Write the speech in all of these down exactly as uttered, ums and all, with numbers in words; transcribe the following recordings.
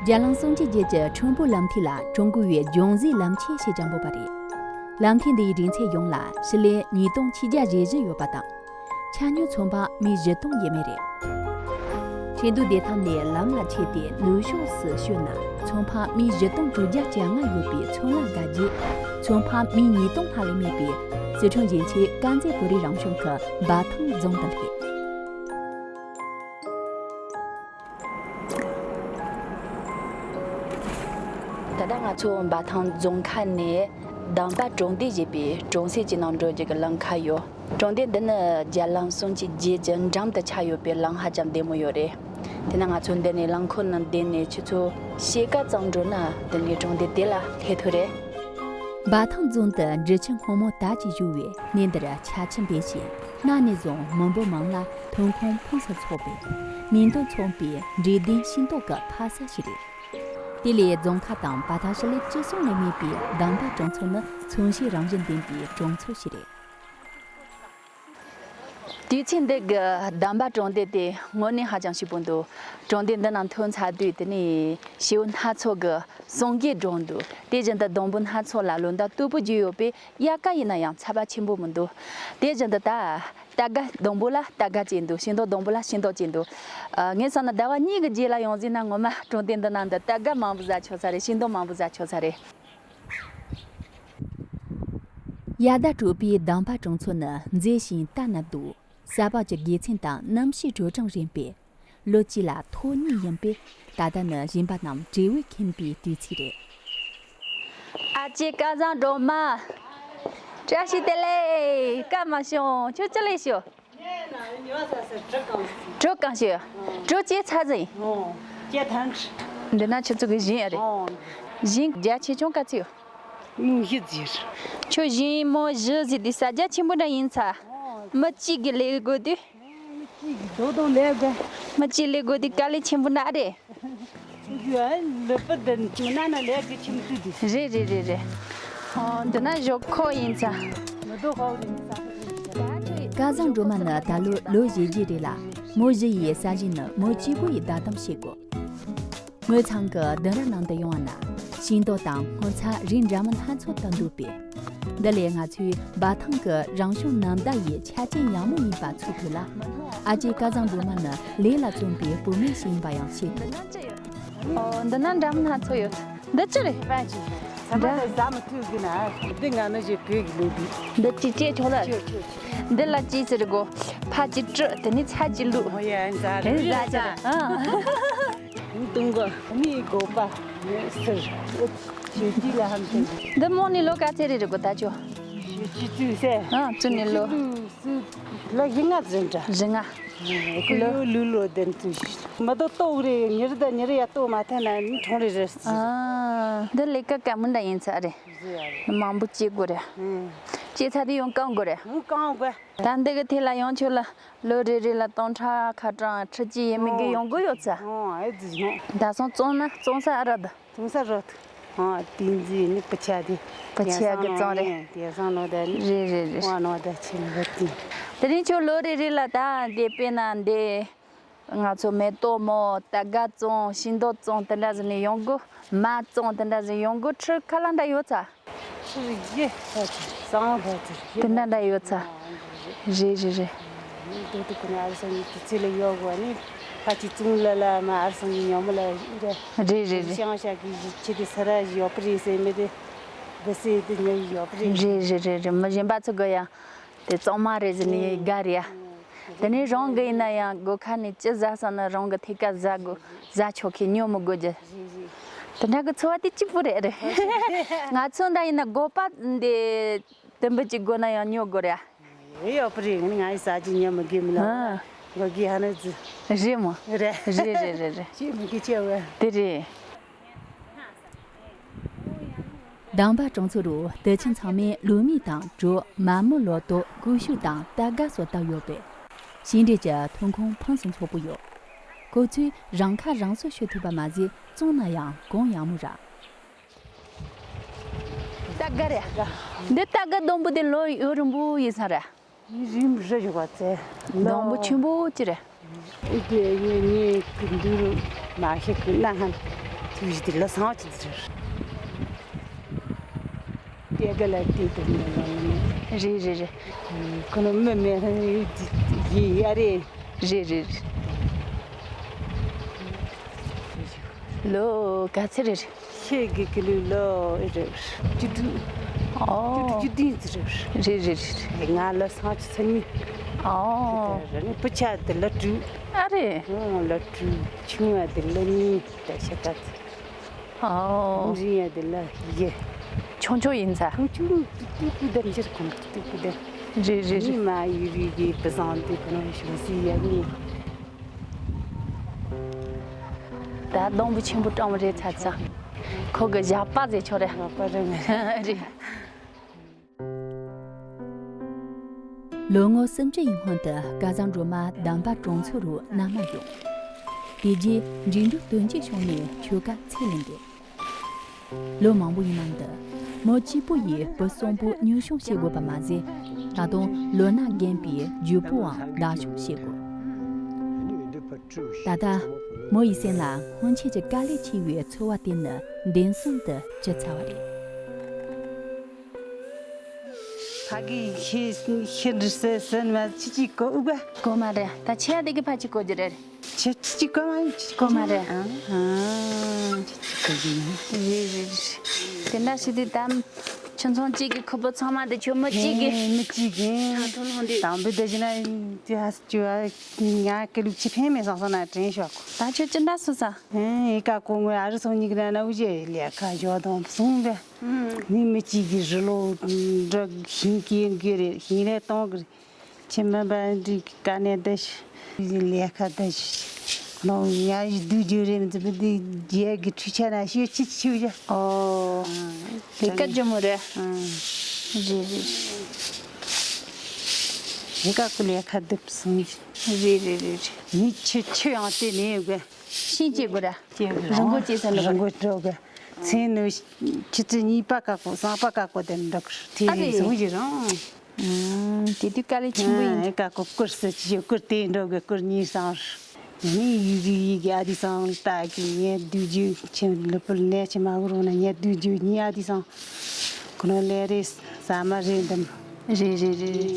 རྒྱ་གླིང་གསུམ་གྱི་རྒྱུད་ཀྱི་ཁྲོན་པོའི་ལམ་ཐིག་ལ་ཀྲུང་གོ་བའི་ལྗོངས་ཟས་ལམ་ཆེན་ཞེས་ཀྱང་འབོད་པ་རེད། ལམ་ཐིག་འདིའི་སྡེ་ཚན་ཡོངས་ལ་ཞི་ལི་ཉིས་སྟོང་ཆིག་བརྒྱ་རེ་བཞི་ཡོད་པ་དང་། ཆ་སྙོམས་ཚོང་འཕར་མི་བཞི་སྟོང་ཡས་མས་རེད། ཆེད་དུ་བདེ་ཐང་ནས་ལམ་ལ་ཆས་ཏེ་ནུབ་ཕྱོགས་སུ་བཤོལ་ན། ཚོང་འཕར་མི་བཞི་སྟོང་དྲུག་བརྒྱ་གྱ་ལྔ་ཡོད་པའི་ཚོང་ལམ་བརྒལ་རྗེས། ཚོང་འཕར་མི་ཉིས་སྟོང་ལྷག་ལས་མེད་པའི་སི་ཁྲོན་ཞིང་ཆེན་དཀར་མཛེས་བོད་རིགས་རང་སྐྱོང་ཁུལ་འབའ་ཐང་རྫོང་དུ་སླེབས། ད་ལྟ་ང་ཚོ་འབའ་ཐང་རྫོང་ཁག་ནས་དང་པ་གྲོང་སྡེ་ཞེས་པའི་གྲོང་གསེབ་ཅིག་ནང་འགྲོ་རྒྱུ་གི་ལམ་ཁ་ཡོད། གྲོང་སྡེ་འདི་ནི་རྒྱ་གླིང་གསུམ་གྱི་རྒྱུད་ཀྱི་འགྲམ་དུ་ཆགས་ཡོད་པའི་ལམ་ཧ་ཅང་བདེ་མོ་ཡོད་རེད། དེས་ན་ང་ཚོ་འདི་ནས་རླངས་འཁོར་ནང་བསྡད་ནས་ཆུ་ཚོད་ཕྱེད་ཀ་ཙམ་འགྲོ་ན་དེ་ནས་གྲོང་སྡེ་དེ་ལ་སླེབས་ཐུབ་རེད། འབའ་ཐང་རྫོང་དུ་འབྲི་ཆུ་སྔོན་མོ་དར་གྱིས་བཞུ་བའི་གནས་འདིར་ཆར་ཆུ་འབེལ་ཞིང་གནའ་ནས་བཟུང་མི་འབོར་མང་ལ་ཐོན་ཁུངས་ཕུན་སུམ་ཚོགས་པའི་མིག་མདུན་མཚོན་པའི་འབྲས་ལྡན་ཤིང་ཏོག་གི་ཕ་ས་ཞིག་རེད། དེ་ལས་རྫོང་ཁག་དང་བར་ཐག་ཞི་ལི་བཅུ་གསུམ་ལས་མེད་པའི་དང་པ་གྲོང་ཚོ་ནི་མཚོན་བྱེད་རང་བཞིན་ལྡན་པའི་གྲོང་ཚོ་ཞིག་རེད། དུས་ཚོད་འདི་གི་དམ་པ་གྲོང་སྡེ་དེ་དངོས་གནས་ཧ་ཅང་སྐྱིད་པོ་འདུག་གྲོང་སྡེ་འདི་ནང་ཐོན་ཚར་དུས་དེ་ནས་བྱིའུ་སྣ་ཚོགས་ཀྱི་སོང་རྒྱས་སྒྲོག་འདུག་དེ་བཞིན་དུ་སྡོང་པོ་སྣ་ཚོགས་ལ་ལོ་འདབ་སྟུག་པོ་རྒྱས་ཡོད་པས་དབྱར་ཁ་ཡིན་ན་ཡང་ཚ་བ་ཆེན་པོ་མི་འདུག་དེ་བཞིན་དུ་ད་སྟར་ཀ་སྡོང་པོ་ལ་སྟར་ཀ་སྐྱེས་འདུག་ཤིང་ཏོག་སྡོང་པོ་ལ་ཤིང་ཏོག་སྐྱེས་འདུག་ཨ། ངས་བསམ་ན་ཟླ་བ་གཉིས་ཀྱི་རྗེས་ལ་ཡོང་ཟིན་ན་ངོ་མ་གྲོང་སྡེ་འདི་ནང་དུ་སྟར་ཀ་མང་པོ་ཟ་ཆོག་ས་རེད། ཤིང་ཏོག་མང་པོ་ཟ་ཆོག་ས་རེད། དབྱར་ཟླ་དྲོ་པའི་དམ་པ་གྲོང་ཚོ་ནི་མཛེས་ཤིང་ལྟ་ན་སྡུག་ས་ཕག་གི་དགེ་མཚན་དང་གནམ་གཤིས་དྲོ་གྲང་རན་པས། ལོ་གཅིག་ལ་ཐོག་གཉིས་ཡིན་པས། ད་ལྟ་ནི་གཞན་པ་རྣམས་བྲེལ་བས་ཁེངས་པའི་དུས་ཚིགས་རེད། ཨ་ཅེ་སྐལ་བཟང་སྒྲོལ་མ། བཀྲ་ཤིས་བདེ་ལེགས། སྐར་མ་བྱུང་། ཁྱོད་ཅི་ལས་ཤོག་གྲོ་གང་ཤོད། གྲོ་ཅེ་ཚ་ཟིན། འདི་ན་ཁྱོད་ཚོ་གི་ཞིང་ཨ་རེད། ཞིང་རྒྱ་ཆེ་ཆུང་ག་ཚོད་ཡོད། མོ་བཞི་ཟེར། ཁྱོད་ཞིང་མོ་བཞི་ཟེར་དུས་ས་རྒྱ་ཆེན་པོ་འདྲ་ཡིན་ཚ། མི་གཅིག་གི་ལས་དགོས་དུས། མི་གཅིག་གི་རྡོ་དང་ལས་དགོས། མི་གཅིག་ལས་དགོས་དུས་དཀའ་ལས་ཆེན་པོ་འདྲ་རེད། ཡ། ལུད་པ་འདི་ནང་ན་ལས་ཀྱི་ཁྱིམ་དུ་འདི། རེད་རེད་རེད་རེད། ཨོ། འདི་ན་ཞོག་ཁོག་ཡིན་ཚ། མི་རྡོ་ཁོག་རེད་ཡིན་ཚ། སྐལ་བཟང་སྒྲོལ་མ་ནི་ད་ལོ་ལོ་བཞི་བརྒྱད་རེད་ལ། མོ་བཞི་ཡི་ས་ཞིང་ནི་མོ་གཅིག་པུ་ཡིས་བདག་དམ་བྱེད་དགོས། ངོས་ཚང་གི་ལྡུམ་ར་ནང་དུ་ཡོང་བ་ན། ཤིང་ཏོག་དང་སྔོ་ཚལ་རིགས་འདྲ་མིན་སྣ་ཚོགས་དང་འདུས་པས། འདི་ལས་ང་ཚོས་འབའ་ཐང་གི་རང་བྱུང་ནམ་ཟླ་ཡི་ཆ་རྐྱེན་ཡག་མོ་ཡིན་པ་ཚོར་ཐུབ་ལ། ཨ་ཅེ་སྐལ་བཟང་སྒྲོལ་མ་ནི་ལས་ལ་བརྩོན་པའི་བུད་མེད་ཞིག་ཡིན་པ་ཡང་ཤེས་ཐུབ། ཨོ། འདི་ན་འདྲ་མིན་སྣ་ཚོགས་ཡོད། འདི་ཅི་རེད། ཚ་བ་དང་ཟ་མི་ཐུབ་གི་ན། འདི་ང་ནི་ཞིག་གོས་གི་ལུག་འདི། འདི་ཅི་ཅེ་ཆོག་ལ། ཆོག་ཆོག་ཆོག་འདི་ལ་ཅི་ཟེར་གོ། ཕ་ཅི་སྤྲུ་དེ་ནི་ཚ་ཅི་ལུག་འོ་ཡ། ཟ་རེད། ཟ་ཅི་རེད། ཨ། མི་གཏོང་གོ། མི་དགོས་པ། ཟེར། ཆོས་སྐྱིད་ལ་ཧམ་ཐེངས། འདི་མོ་ནི་ལོ་ག་ཚད་རེད་རེད་གོ་ད་ཆོ། ཆོས་སྐྱིད་བཙུགས་སེ། ཨ། བཙུགས་ནི་ལོ། ལ་བཞི་ལྔ་ཟིན་འདྲ། བཞི་ལྔ། ཁོ་ཡོ་ལུ་ལོ་དན་ཚུ་ཞིག་མ་དོ་ཏོག་རེ་ཉེར་ད་ཉེར་ཡ་ཏོག་མ་ཐན་ན་ནི་ཁྲོང་རེ་རེ། ཨ། འདི་ལས་ཀ་ཀ་མི་འདྲ་ཡིན་ཚ་རེད། མང་པོ་སྐྱེ་དགོས་རེད། སྐྱེ་ཚ་དེ་ཡང་བཀང་དགོས་རེད། ཡང་བཀང་དགོས། ད་འདི་གི་ཐད་ལ་ཡང་ཁྱོད་ལ་ལོ་རེ་རེ་ལ་སྟོང་ཕྲག་ཁ་གྲངས་ཁྲི་གཅིག་ཡས་མས་གི་ཡོང་གི་ཡོད་ཚ། ཨོ། ཨེ་ཙི་ཡོང་། ད་སོང་བཙོང་ན་བཙོང་ས་ཨ་ར་ད། དུང་ས་རོ། ཨ། ཏིང་ཛི་ནི་པུ་ཆ་དེ། པུ་ཆ་གི་གཙང་རེད། དེ་སང་ནོ་དེ་ནི། རེད་རེད་རེད། ཝ་ནོ་དེ་ཆེ་ནི་བ་ཏི། དེ་རིང་ཁྱོད་ལོ་རེ་རེ་ལ་ད་འདི་དཔེར་ན་འདི། ང་ཚོ་མེ་ཏོག་མོ་ད་ག་བཙོང་ཤིང་ཏོག་བཙོང་དེ་འདྲ་ཟིག་ནས་ཡོང་གི། མ་བཙོང་དེ་འདྲ་ཟིག་ཡོང་གི། ཁྲི་ཁ་ལ་འདྲ་ཡོད་ཚ། ཁྲི་ཡེ་ཧ་ཅི་སང་ཧ་ཅི་དེ་འདྲ་འདྲ་ཡོད་ཚ། རེད་རེད་རེད། ཏོ་ཏོ་ཁོ་ན་ཨར་སང་གི་དུས་ཚོད་ལ་ཡོད་གོ་ནི། ཕ་ཅི་ཙུང་ལ་ལ་མ་ཨར་སང་གི་ཉོ་མོ་ལ་རེད། རེད་རེད་རེད། ཤང་ཤ་གི་ཁྱེད་དེ་ས་ར་ཡོད་པ་རེད་ཟེར་མི་དེ་བི་སེ་དེ་ཉོ་ཡོད་པ་རེད། རེད་རེད་རེད་རེད། མི་གཞན་པ་ཚོ་གི་ཡང་དེ་གཙང་མ་རེད་ཟེར་ནས་དགའ་རེད་ཡ། དེ་ནས་རང་གི་ཡིན་ན་ཡང་སྒོ་ཁ་ནས་ཅི་ཟ་ས་ན་རང་གི་ཐད་ཀ་ཟ་དགོས། ཟ་ཆོག་གི་ཉོ་མི་དགོས་རྒྱུ། དེ་འདྲ་གི་འཚོ་བ་དེ་སྐྱིད་པོ་རེད་རེད། ང་ཚོ་འདྲ་ཡིན་ན་སྒོ་པ་འདི་དུམ་བུ་གཅིག་དགོས་ན་ཡང་ཉོ་དགོས་རེད། ཡོད་པ་རེད། ང་ཡི་ཟ་གི་ཉོ་མི་དགོས་མི་ལ། ཨ། སྒོ་གི་ཧ་ན་ཙི། རེད་མོ། རེད། རེད་རེད་རེད་རེད། ཅི་མི་གི་ཅི་བས། དེ་རེད། དང་པ་གྲོང་ཚོ་རུ་དུད་ཆེན་ཚང་མས་ལུག་མིག་དང་གྲོ། མ་རྨོ་ལོ་ཏོག་ཀུ་ཤུ་དང་སྟར་ག་སོགས་བཏབ་ཡོད་པས། ཞིང་འབྲེལ་གྱི་ཐོན་ཁུངས་ཕུན་སུམ་ཚོགས་པོ་ཡོད། ཁོ་ཚོས་རང་ཁ་རང་གསོ་ཞུ་ཐུབ་པ་མ་ཟད་བཙོང་ན་ཡང་གོང་ཡངས་མོ་རག་སྟར་ག་རེད། འདི་སྟར་ག་སྡོང་པོ་དེ་ལོ་ཡུན་རིང་པོ་ཡིན་ས་རེད། ཡུན་རིང་པོ་རེད་ཡོད་པ་ཚེ། སྡོང་པོ་ཆེན་པོ་ཅི་རེད། ཨི་དེ་ངས་ངས་ཀི་འདུག་མ་ཤེས་ཀི་ན་ཧན། ཚུགས་ཞིག་དེ་ལ་སང་ཅི་ཟེར། དེ་ག་ལ་དེ་དེ་མི་ལ་ལ་མི། རེད་རེད་རེད། ཁོ་ནི་མི་མེད་ཡིན་ཡ་རེད། རེད་རེད་རེད། ལོ་ག་ཚོད་རེད། ཤེས་དགོས་ཀྱི་ལོ་ལོ་ཨེ་རེད། བཅུ་དྲུག་ཨོ། བཅུ་དྲུག་བཅུ་བདུན་ཙམ་རེད། རེད་རེད་རེད། ང་ལོ་སང་ཅི་ཚོ་གཉིས། ཨོ། དེ་རེད་ནི་བུ་ཆ་དེ་ལོ་དྲུག་ཨ་རེད། ཨོ་ལོ་དྲུག་ཆུང་བ་དེ་ལོ་གཉིས་ད་ཤ་ཀ་ཚོ། ཨོ། རིང་ཡ་དེ་ལ་ཡེ། ཆུང་ཆུང་ཡིན་ས། ཆུང་ཆུང་ཏུ་ཏུ་ཏུ་དམ་ཕྱིར་ཁོང་ཏུ་ཏུ་ཏུ་དམ། རེད་རེད་རེད། མི་མ་ཡུ་རི་གི་བུ་བཟང་དེ་ཁོང་ཞུ་སི་ཡ་ནི། ད་སྡོང་བུ་ཆེན་པོ་སྤྲང་བོ་རེད་ཚ་ཚ། ཁོ་གི་ཞགས་པ་ཟེར་ཆོག་རེད། ཞགས་པ་རེད་མེད། རེད། ལོ་ངོ་སུམ་ཅུ་ཡི་སྔོན་དུ་སྐལ་བཟང་སྒྲོལ་མ་དམ་པ་གྲོང་ཚོ་རུ་མནའ་མ་ཡོང་། དེ་རྗེས་འབྲིང་རྒྱུག་སྟོན་ཆས་ཤོང་ནས་ཆོས་ཁ་ཚིག་ལེན་ཏེ། ལོ་མང་པོ་ཡི་ནང་དུ་མོ་གཅིག་པུ་ཡིས་བུ་གསུམ་པོ་མཉེས་གཤོངས་བྱེད་དགོས་པ་མ་ཟད། ད་དུང་ལོ་ན་རྒན་པའི་ཇོ་བོའང་བདག་སྐྱོང་བྱེད་དགོས། ད་ལྟ་མོ་ཡི་སེམས་ལ་སྔོན་ཆད་ཀྱི་དཀའ་ལས་ཆེ་བའི་ཚོར་བ་དེ་ནི་བདེན་གསུམ་དུ་བཅུད་ཚར་བ་རེད། ཕ་གི་ཤི་ཤི་འདྲི་སེ་སེན་མ་ཅི་ཅི་གོ་ཨུ་ག་གོ་མ་རེད། ད་ཆེ་ཡ་དེ་གི་ཕ་ཅི་གོ་རྒྱུ་རེད། ཆེ་ཅི་ཅི་གོ་མ་ཅི་གོ་མ་རེད། ཨ་ཨ་ཅི་ཅི་གོ་རྒྱུ་ཡིན། རེད་རེད་རེད། དེ་འདྲ་ཞིག་དེ་དམ་ཁྱོད་ཚང་གཅིག་གི་ཁོ་པོ་ཚང་མ་དེ་ཁྱོད་མི་གཅིག་གི་ཨེ་མི་གཅིག་གི་ད་ཐུང་ལྷོང་དེ་དང་པོ་དེ་བཞིན་ན་དེ་ཧ་སི་ཅུ་ཨ་ང་ཀི་ལུག་ཅི་ཕན་མེད་སང་སང་ན་དྲན་ཤོག་ད་ཁྱོད་ཅི་འདྲ་སུ་ས། ཨེ་ཨེ་ཀ་གོ་ངོས་ཨ་རི་སོང་ཉིག་ར་ན་འུ་ཅེ་ལས་ཁ་ཞོ་དང་སོང་བས། ནི་མི་གཅིག་གིས་རི་ལོ་འབྲི་ཤིང་སྐྱེ་གི་རེད། ཤིང་ལས་གཏོང་གི་རེད། ཁྱེད་མི་འབའ་འདི་ཀ་ནས་ད་ཤི་ལས་ཁ་ད་ཤི་ཁོ་ང་ཡི་སྡུག་རྒྱུ་རེད། མི་ཚེ་འདི་རྒྱལ་གི་ཁྲུས་ཆ་ན་ཤི་ཆི་ཆི་བྱ། ཨོ། ལས་ཀ་ཇོ་མོ་རེད། རེད་རེད། ལས་ཀ་ཀུ་ལས་ཁ་སྡུག་སོང་། རེད་རེད་རེད། ནི་ཆི་ཆི་ཡང་དེ་ནས་དགོས། ཤིང་སྐྱེ་དགོས་ར། སྐྱེ་དགོས། རི་མགོ་སྐྱེ་ས་འགྲོ་རི་མགོ་འགྲོ་དགོས། མཚན་ནི་ཆུ་ཚོད་གཉིས་པ་ཀ་ཀོ་གསང་པ་ཀ་ཀོ་དེ་འགྲོ་དེ་ཨ་རེད་རེད། སོང་ཞིག་རང་། ཨུམ། དེ་དུས་དཀའ་ལས་ཆེན་པོ་ཡིན། ཨ་ཀ་ཀོ་སྐོར་སི་ཆི་སྐོར་དེ་འགྲོ་དགོས། སྐོར་གཉིས་སང་། ནི་ཡུ་གི་ཡི་གི་ཨ་དི་སང་ལྟ་གི་ངས་སྡུག་རྒྱུ་ཆེན་ལུ་པུར་ནས་ཆེ་མ་གུ་རུ་ན་ངས་སྡུག་རྒྱུ་གཉིས་ཨ་དི་སང་། ཁོ་ན་ལས་རེད་ས་མ་རེད་འདམ། རེད་རེད་རེད།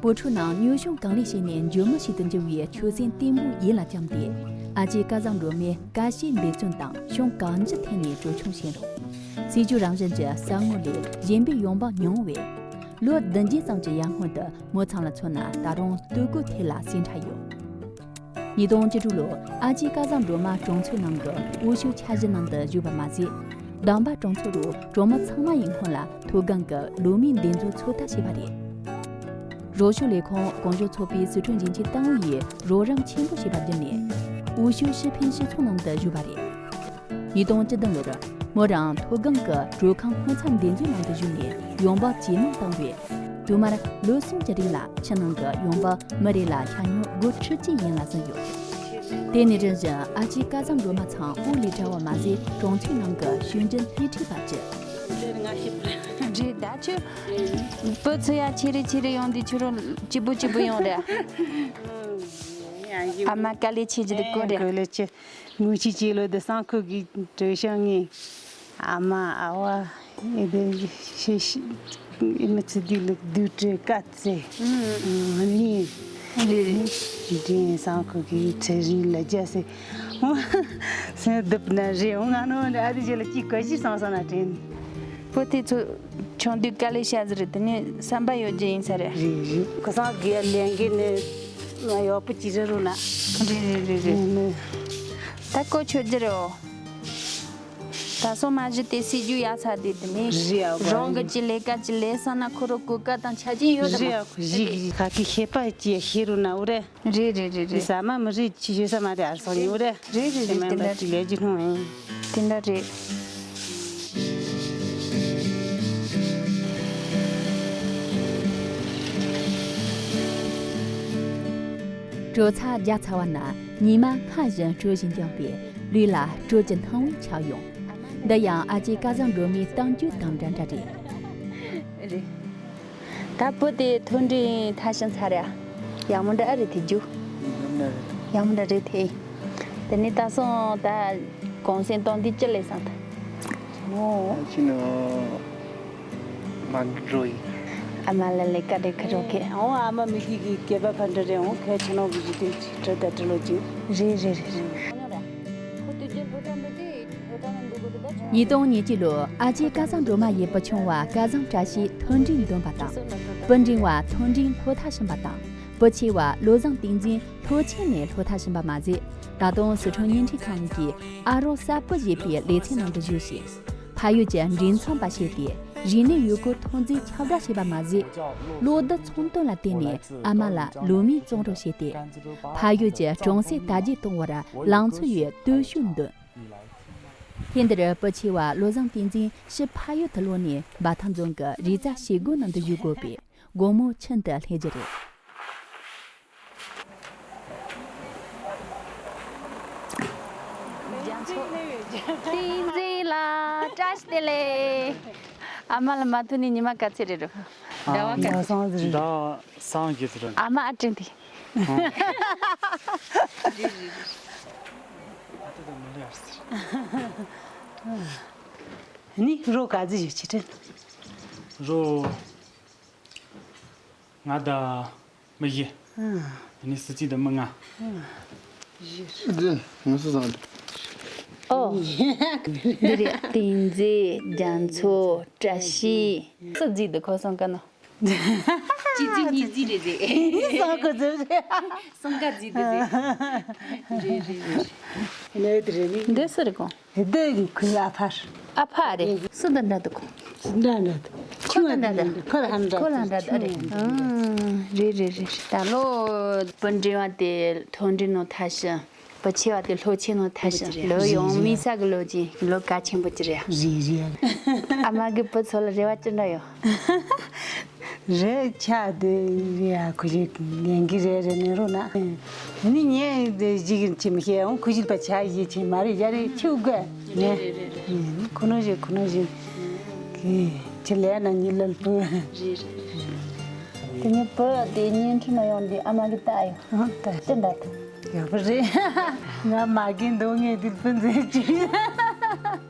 བོད་ཕྲུག་རྣམས་མཉེས་གཤོངས་གང་ལེགས་བྱས་ནས་འཇོལ་མོ་ཞིག་ཏུ་འགྱུར་བའི་ཆོད་སེམས་བརྟན་པོ་ཡིད་ལ་བཅངས་ཏེ། ཨ་ཅེ་སྐལ་བཟང་སྒྲོལ་མས་དཀའ་སྤྱད་འབད་བརྩོན་དང་གཞུང་གང་ཅི་ཐད་ནས་གྲོས་ཆོད་བྱས་རུང་། སྲིད་ཇུས་རང་བཞིན་གྱི་ས་ངོ་ལས་གཞན་པའི་ཡོང་འབབ་ཉུང་བས། ལོ་བདུན་བརྒྱད་ཙམ་གྱི་ཡར་སྔོན་དུ་མོ་ཚང་ལ་མཚོན་ན་ད་རུང་སྟོད་གོས་ཐད་ལ་ཟིན་འཕྲད་ཡོད། ཉིས་སྟོང་བཅུ་དྲུག་ལོར་ཨ་ཅེ་སྐལ་བཟང་སྒྲོལ་མ་གྲོང་ཚོའི་ནང་གི་འོས་ཤོག་འཆར་གཞི་ནང་དུ་ཞུགས་པ་མ་ཟད། དམ་པ་གྲོང་ཚོ་རུ་གྲོང་མི་ཚང་མ་ཡི་སྔོན་ལ་མཐོ་སྒང་གི་ལོ་མའི་འདེབས་འཛུགས་ཚོད་ལྟ་བྱས་པ་རེད། རོགས་སྐྱོར་ལས་ཁུངས་གོང་བཞུགས་ཚོགས་པའི་སི་ཁྲོན་འབྱུང་ཆེན་ཏང་ཨུ་ཡིས་རོགས་རམ་ཆེན་པོ་བྱས་པ་བརྒྱུད་ནས། འོས་ཤོག་ཤི་ཕན་ཤི་ཚོང་ནང་དུ་ཞུགས་པ་རེད། ཉིས་སྟོང་བཅུ་བདུན་ལོར་མོ་རང་མཐོ་སྒང་གི་དྲོད་ཁང་སྔོ་ཚལ་འདེབས་འཛུགས་ནང་དུ་ཞུགས་ནས་ཡོང་འབབ་ཇེ་མང་བཏང་བས། དུ་མར་ལོ་གསུམ་གྱི་རིང་ལ་ཕྱི་ནང་གི་ཡོང་འབབ་མི་རེ་ལ་ཤ་ཉོ་སྒོར་ཁྲི་གཅིག་ཡན་ལ་ཟིན་ཡོད། དེ་ནས་རིམ་བཞིན་ཨ་ཅེ་སྐལ་བཟང་སྒྲོལ་མ་ཚང་དབུ་ལས་གྲྭ་བ་མ་ཟད་གྲོང་ཚོའི་ནང་གི་ཤེས་ཡོན་སྣེ་ཁྲིད་པར་གྱུར། རེད་ད་ཁྱོད། བུ་ཚོ་ཡ་ཆེ་རེ་ཆེ་རེ་ཡོང་དུས་ཁྱོད་རང་གཅིག་པུ་གཅིག་པུ་ཡོང་རེད། ཨ་མ་དཀའ་ལས་ཆེ་རྒྱུ་དེ་ཀོ་རེད། དཀའ་ལས་ཆེ། མུ་ཆི་ཅེ་ལོ་དེ་སང་ཁོ་གི་བྲོས་ཤང་ངེ། ཨ་མ་ཨ་བ་ཨེ་དེ་ཤེ་ཤེ་ཨེ་མི་ཚེ་འདི་ལུག་དུ་བྲོས་ཀ་ཚེ། ཨུམ། ཨུམ་ནི། རེད་རེད། དེ་སང་ཁོ་གི་ཚེ་རིང་ལ་རྒྱ་སེ། སེ་སྡུབ་ན་རེ་འོང་ང་ནོ་ཨ་དེ་ཅེ་ལ་ཅི་ག་ཞིག་སང་སང་ན་དྲན། བུ་དེ་ཚོ་ཆུང་དུས་དཀའ་ལས་བྱ་ཟེར་དེ་ནི་བསམ་པ་ཡོད་རྒྱུ་ཡིན་ས་རེད། རེད་རེད། ཁ་སང་གི་ལས་འགན་ནི་ང་ཡག་པོ་ཅི་རེད་རུང་ན། རེད་རེད་རེད་རེད། ནི་ནི། ད་གོ་ཆོད་རྒྱུ་རེད་འོ། ད་སོ་མ་གཞི་དེ་སྲིད་ཇུས་ཡག་ཚ་དེ་དེ་ནི། རེད་ཨ་ཁོ། རང་གི་ཅི་ལས་ཀ་ཅི་ལས་ས་ན་ཁོ་རོ་གོ་ཀ་དང་ཆ་རྐྱེན་ཡོད་རེད་རེད་མ། ཨ་ཁོ་གཞི་གི་ཁ་ཁི་ཤེས་པ་ཅི་ཤེས་རུང་ན་འུ་རེད། རེད་རེད་རེད་རེད། ཟ་མ་མི་རེད་ཅི་ཞུ་ས་མ་རེད་ཨར་སོ་ཉི་འུ་རེད། རེད་རེད་རེད། དེ་འདྲ་ཅི་ལས་ཅི་ཁུང་ཨིན། དེ་འདྲ་རེད། དྲོད་ཚད་བརྒྱ་ཚ་བ་ན་ཉི་མ་སྔར་བཞིན་དྲོད་བཞིན་འགྱངས་པས་ལུས་ལ་དྲོད་ཀྱི་སྣང་བ་ཆགས་ཡོང་། འདི་ཡང་ཨ་ཅེ་སྐལ་བཟང་སྒྲོལ་མའི་གཏམ་རྒྱུད་དང་འདྲ་འདྲ་རེད། རེད། ད་བུ་དེ་མཐོ་འབྲིང་མཐར་ཕྱིན་ཚར་ཡ། ཡག་མོ་འདྲ་ཨ་རེད་དེ་རྒྱུ། ཡག་མོ་འདྲ་རེད་དེ། དེ་ནས་ད་སོང་ད་གུང་སེང་གཏོང་དུས་ཅི་ལས་སོང་ད། ཨོ། ཅི་ནི་མ་འགྲོ་ཡིན། ཨ་མ་ལ་ལས་ཀ་དེ་ཁ་རོག་གེ། ཨོ་ཨ་མ་མི་གི་གི་སྐྱེས་པ་ཕ་འདྲ་རེད། ཨོ་ཁའི་ཆ་ནོ་གི་གི་དེ་ཅི་འདྲ་ད་འདྲ་ལོ་ཅི། རེད་རེད་རེད་རེད། ཉིས་སྟོང་ཉེར་གཅིག་ལོར་ཨ་ཅེ་སྐལ་བཟང་སྒྲོལ་མ་ཡི་བུ་ཆུང་བ་སྐལ་བཟང་བཀྲ་ཤིས་མཐོ་འབྲིང་འདོན་པ་དང་། སྤུན་འབྲིང་བ་མཐོ་འབྲིང་སློབ་མཐར་ཕྱིན་པ་དང་། བུ་ཆེ་བ་བློ་བཟང་བསྟན་འཛིན་སློབ་ཆེན་ནས་སློབ་མཐར་ཕྱིན་པ་མ་ཟད། ད་དུང་སི་ཁྲོན་བརྙན་འཕྲིན་ཁང་གི་ཨ་རོགས་གསར་པ་ཞེས་པའི་ལེ་ཚན་ནང་དུ་ཞུགས་ཤིང་། ཕ་ཡུལ་གྱི་མགྲིན་ཚབ་པ་བྱས་ཏེ་རིག་གནས་ཡུལ་སྐོར་ཐོན་རྫས་ཁྱབ་བསྒྲགས་བྱས་པ་མ་ཟད། གློག་རྡུལ་ཚོང་དོན་ལ་བརྟེན་ནས་ཨ་མ་ལ་ལོ་མའི་བཙོང་རོགས་བྱས་ཏེ། ཕ་ཡུལ་གྱི་གྲོང་གསེབ་དར་རྒྱས་གཏོང་བར་ལང་ཚོ་ཡི་སྟོབས་ཤུགས་འདོན། ཐེངས་འདིར་བུ་ཆེ་བ་བློ་བཟང་བསྟན་འཛིན་ཕྱིར་ཕ་ཡུལ་དུ་ལོག་ནས་འབའ་ཐང་རྫོང་གི་རེས་གཟའ་བྱེ་རྒོད་ནང་དུ་བཞུགས་དགོས་པས། དགོང་མོ་ཁྱིམ་དུ་སླེབས་རྒྱུ་རེད། བསྟན་འཛིན་ལགས་བཀྲ་ཤིས་བདེ་ལེགས། ཨ་མ་ལ་མ་ཐུག་ནས་ཉི་མ་ག་ཚོད་རེད་འགྲོ། ཟླ་བ་ག་ཚོད། ཟླ་བ་སངས་རྒྱས་ཚོད་རེད། ཨ་མ་ཨ་དྲན་དེ། ནི་རོ་ག་ཚོད་ཡོད་ཅི་དྲན། རོ། ང་དང་མི་བཞི། ཨ་ནི་སི་ཙི་དང་མི་ལྔ། ང་སུ་བཟང་། ཨོ། འདི་རེད། བསྟན་འཛིན། རྒྱ་མཚོ། བཀྲ་ཤིས། སུ་རྫིག་འདུག་ཁོ་སོང་ཀ་ནོ། གཅིག་རྫིག་གཉིས་རྫིག་རེད་རེད། སོང་ཀ་རྫིག་རེད། སོང་ཀ་རྫིག་འདུག་རེད། རེད་རེད་རེད། ནས་དེ་རེད་ནི། འདི་སུ་རེད་གོང་། དེ་ཁོའི་ཨ་ཕ་རེད། ཨ་ཕ་རེད། སུ་དང་འདྲ་འདུག་གོང་། སུ་འདྲ་འདྲ་འདུག་ཁོ་དང་འདྲ་འདུག་ཁོ་ལ་ཧ་འདྲ་ཁོ་ལ་འདྲ་འདྲ་རེད། ཨང་། རེད་རེད་རེད་རེད། ད་ལོ་བུ་འབྲིང་བ་དེ་མཐོ་འབྲིང་ནང་མཐར་ཕྱིན། བུ་ཆེ་བ་དེ་སློབ་ཆེན་ནང་མཐར་ཕྱིན། ལོ་ཡང་དམིགས་བསལ་གྱི་ལོ་རྒྱུས་ལོ་གལ་ཆེན་པོ་ཅིག་རེད། རེད་རེད། ཨ་མ་གི་བུ་ཚོ་ལ་རེ་བ་ཅི་འདྲ་ཡོད། རེད་ཆགས་དེ་ཡ་ཁུ་ཞིག་ངན་གི་རེད་རེད་ནས་རོ་ན། ནི་ངས་དེ་ཞིག་ཅི་མི་ཤེས་འོང་ཁུ་ཞིག་པ་ཆ་ཡི་ཆེ་མ་རེད་ཡ་རེད་ཁྱེའུ་དགོས་ནས། རེད་རེད་རེད། ཁུ་ནོ་ཞིག་ཁུ་ནོ་ཞིག་གི་ཆེ་ལས་ན་ཉི་ལ་ལ་པོ། རེད་རེད་རེད། དེ་ནི་བུ་དེ་བརྙན་འཕྲིན་ན་ཡོང་དེ་ཨ་མ་གི་ལྟ་ཡོང་ལྟ་དེ་འདྲ་དེ། ཡག་པོ་རེད། ང་མ་རྒན་འདུག་ངས་དེ་སྤུན་མཛད་ཅིག་